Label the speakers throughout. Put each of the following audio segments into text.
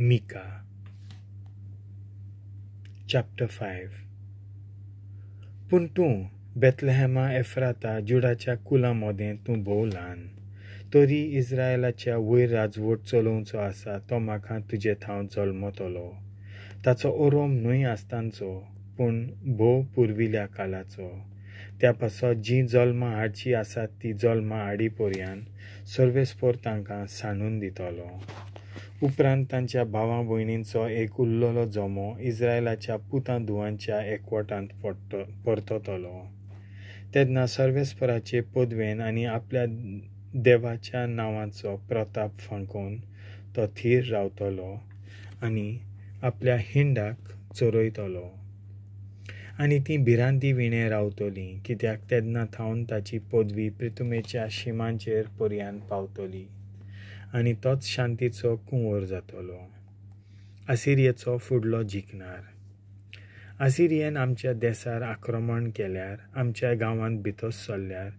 Speaker 1: Mika. Chapter 5. पूण तूं बेथलेहेमा एफ्राता, जुडाच्या कुलां मोदें तूं भोव ल्हान, तरी इस्रायलाच्या वयर राजवट चलोवचो आसा तो म्हाका तुजे थावन जल्मतलो. ताचो ओरोम न्हय आसतांचो, पूण भोव पुर्विल्या कालाचो. त्या पासत जीं जल्मां हाडचीं आसात तीं जल्मां हाडी पर्यान सर्वेस्पर तांकां सांडून दितलो. उपरांत तांच्या भावा भयणींचो एक उरलेलो जमो इस्रायलाच्या पुतां धुवांच्या एकवटांत परततलो. तेन्ना सर्वेस्पराचे पदवेन आनी आपल्या देवाच्या नांवाचो प्रताप फांकोवन तो थीर रावतलो आनी आपल्या हिंडाक चरयतलो. आनी तीं भिरांती विणें रावतलीं, कित्याक तेन्ना थावन ताची पदवी प्रितुमेच्या शिमांचेर पर्यान पावतली आनी तोच शांतीचो कुंवर जातलो. आसिरियेचो फुडलो जिखणार. आसिरियेन आमच्या देसार आक्रमण केल्यार, आमच्या गांवांत भितर सरल्यार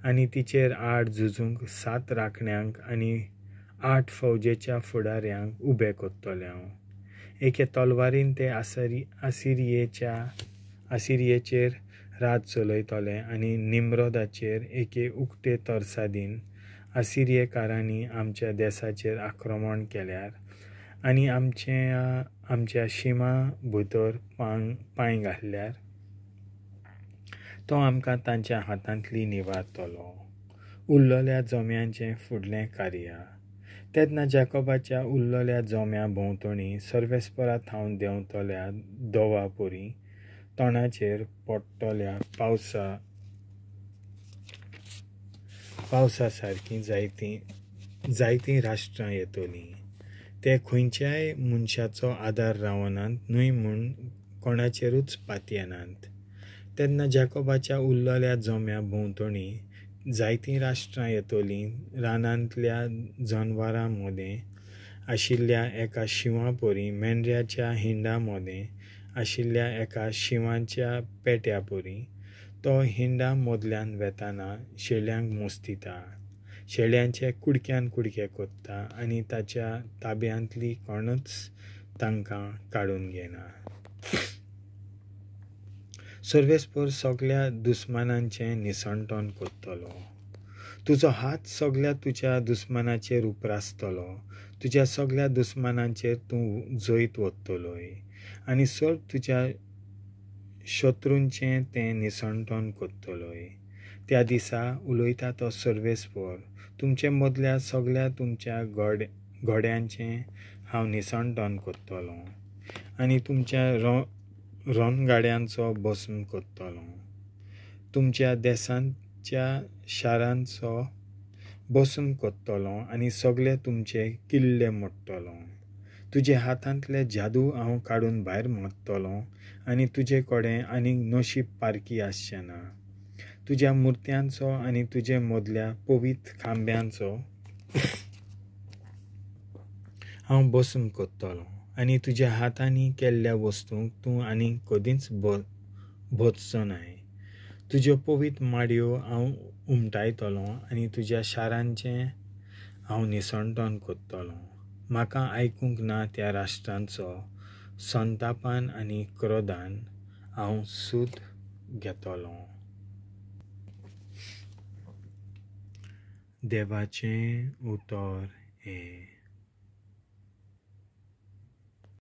Speaker 1: आनी तिचेर आड झुजूंक 7 राखण्यांक आनी 8 फौजेच्या फुडाऱ्यांक उबे करतले हांव. एके तलवारीन ते आसिरियेचेर राज चलयतले आनी निम्रोदाचेर एके उक्ते तरसादीन आसिरियेकारांनी आमच्या देसाचेर आक्रमण केल्यार आनी आमच्या शिमा भितर पांय घातल्यार तो आमकां तांच्या हातांतली निवारतलो. उरलेल्या जम्यांचें फुडलें कार्य. तेन्ना जाकोबाच्या उरलेल्या जम्या भोंवतणी सर्वेस्परा थावन देंवतल्या दोवा परी तणाचेर पडटल्या पावसा सारकीं जायतीं राष्ट्रां येतलीं. ते खंयच्याय मनशाचो आदार रावनात न्हय म्हूण कोणाचेरूच पातयेनात. तेन्ना जाकोबाच्या उरलेल्या जम्या भोंवतणी जायतीं राष्ट्रां येतलीं. रानांतल्या जनवरां मदें आशिल्ल्या एका शिंवा परी, मेंढऱ्याच्या हिंडा मदें आशिल्ल्या एका शिंवाच्या पेट्या परी तो हिंडा मदल्यान वेताना शेळ्यांक मोस्तिता, शेळ्यांचे कुडक्यान कुडके कोत्ता आनी ताच्या ताब्यांतली कोणूच तांकां काडून घेना. सर्वेस्पर सगल्या दुस्मानांचें निसणटण करतलो. तुजो हात सगल्या तुज्या दुस्मानाचेर उप्रासतलो. तुज्या सगल्या दुस्मानांचेर तूं जैत वतलोय आनी सर्व तुज्या शत्रूंचें तें निसणटण करतलोय. त्या दिसा उलयता तो सर्वेस्पर, तुमचे मदल्या सगल्या तुमच्या घोड्यांचें हांव निसणटण करतलो आनी तुमच्या रणगाड्यांचो भस्म करतलो. तुमच्या देसांच्या शारांचो भस्म करतलो आनी सगळे तुमचे किल्ले मोडटलो. तुजे हातांतले जादू हांव काडून भायर मारतलो आनी तुजे कडेन आनीक नशीब पारखी आसचें ना. तुज्या मुर्त्यांचो आनी तुजे मदल्या पवित्र खांब्यांचो हांव भस्म करतलो आनी तुज्या हातांनी केल्ल्या वस्तूंक तूं आनीक कदींच भोजचो नाय. तुज्यो पवित्र माडयो हांव उमटायतलो आनी तुज्या शारांचें हांव निसणटण करतलो. म्हाका आयकूंक ना त्या राष्ट्रांचो संतापान आनी क्रोधान हांव सूद घेतलो. देवाचें उतर हें.